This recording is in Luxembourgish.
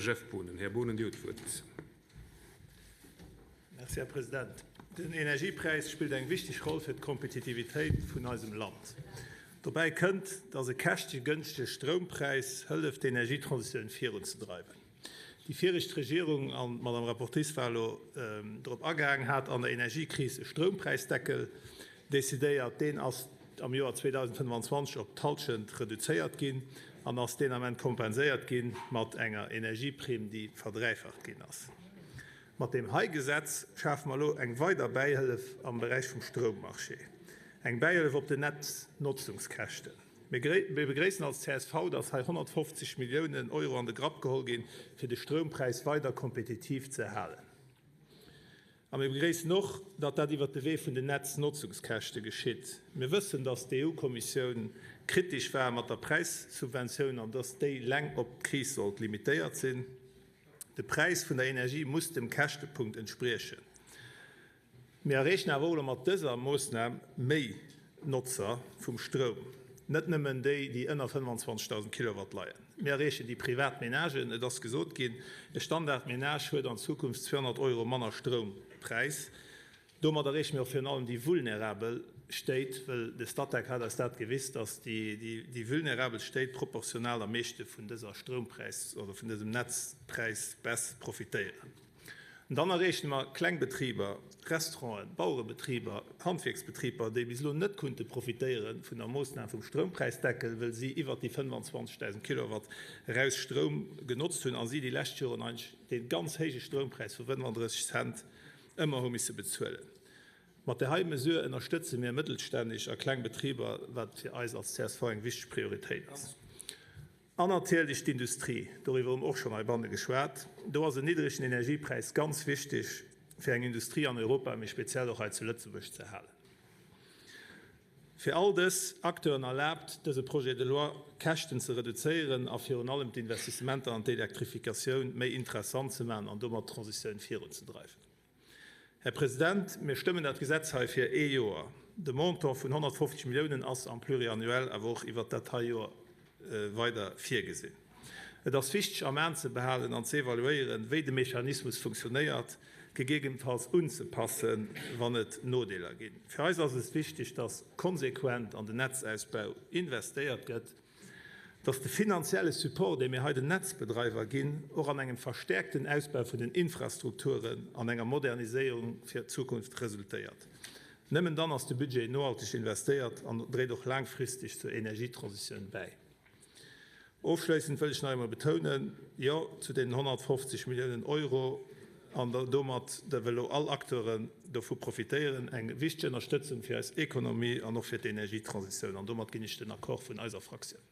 Jeff Boonen. Här Boonen, Dir hutt d'Wuert. Merci, Här President. Den Energiepräis spillt eng wichteg Roll fir d'Kompetitivitéit vun eisem Land. Dobäi kënnt, dass e käschtegënschtege Stroumpräis hëlleft, d'Energietransitioun virunzedreiwen. Déi viregt Regierung, an d'Madame Rapportrice war elo drop agaang, hat an der Energiekris e Stroumpräisdeckel decidéiert. Deen ass am Joer 2025 op d'Hallschent reduzéiert ginn an ass deen Ament kompenséiert gi mat enger Energieprimm, déi verdräifacht ginn ass. Mat deem hei Gesetz schafe mer elo eng weider Bäihëllef am Beräich vum Stroummarché, eng Bäihëllef op den Netznotzungskäschten. Mir begréissen als csv, dass hei 150 Milliounen Euro an de Grapp geholl ginn, fir de Stroumpräis weider kompetitiv ze halen. A mir begréissen och, datt dat iwwert de Wee vun den Netznotzungskäschte geschitt. Mir wëssen, datt d'EU-Kommissioun kritesch war mat der Präissubventioun an datt déi leng op d'Kris sollt limitéiert sinn. De Präis vun der Energie muss dem Käschtepunkt entspriechen. Mir erreechen awer och elo mat dëser Moossnam méi Notzer vum Stroum, net nëmmen déi, déi ënner 25.000 Kilowatt leien. Mir erreechen déi privat Menagen. Et ass gesot ginn, e Standard-Menage huet an Zukunft 200 Euro manner Stroumpräis. Domat erreeche mir och virun allem déi vulnerabel Stéit, well de Statec hat eis dat gewis, dass déi vulnerabel Stéit proportional am meeschte vun dëser Stroumpräis oder vun dësem Netzpräisbaisse profitéieren. An dann erreeche mer kleng Betriber, Restauranten, Bauerebetriber, Handwierksbetriber, déi bis elo net kunnte profitéiere vun der Moossnam vum Stroumpräisdeckel, wëll si iwwert déi 25.000 Kilowatt eraus Stroum genotzt hunn a si déi lescht Joren eigentlech dee ganz héije Stroumpräis vu 35 Cent ëmmer hu misse bezuelen. Mat där hei Mesure ënnerstëtze mir mëttelstänneg a kleng Betriber, wat fir eis als csv eng wichteg Prioritéit ass. An natierlech d'Industrie, doriwwer hu mer och schonn heibanne geschwat. Do ass en niddregen Energiepräis ganz wichteg, fir eng Industrie an Europa, mee speziell och hei zu Lëtzebuerg ze halen. Fir all dës Acteuren erlaabt dëse Projet de loi, Käschten ze reduzéieren a virun allem d'Investissementer an d'Elektrifikatioun méi interessant ze maachen an domat d'Transitioun virunzedreiwen. Här President, mir stëmmen dat Gesetz hei fir ee Joer. De Montant vun 150 Milliounen ass am Pluriannuel awer och iwwert dat hei Joer weider virgesinn. Et ass wichteg am An ze behalen an ze evaluéieren, wéi de Mechanismus funktionéiert, gegebenfalls unzepassen, wann et Nodeeler ginn. Fir eis ass et wichteg, dass konsequent an den Netzausbau investéiert gëtt. dass de finanzielle Support, dee mir hei den Netzbedreiwer ginn, och an engem verstäerkten Ausbau vun den Infrastrukturen an enger Moderniséierung fir d'Zukunft resultéiert. Nëmmen dann ass de Budget nohalteg investéiert an dréit och laangfristeg zur Energietransitioun bäi. Ofschléissend wëll ech nach eemol betounen, Jo zu deenen 150 Milliounen Euro an domat wëll elo all Acteuren dovu profitéieren. Eng wichteg Ënnerstëtzung fir eis Ekonomie an och fir d'Energietransitioun. An domat ginn ech den Accord vun eiser Fraktioun.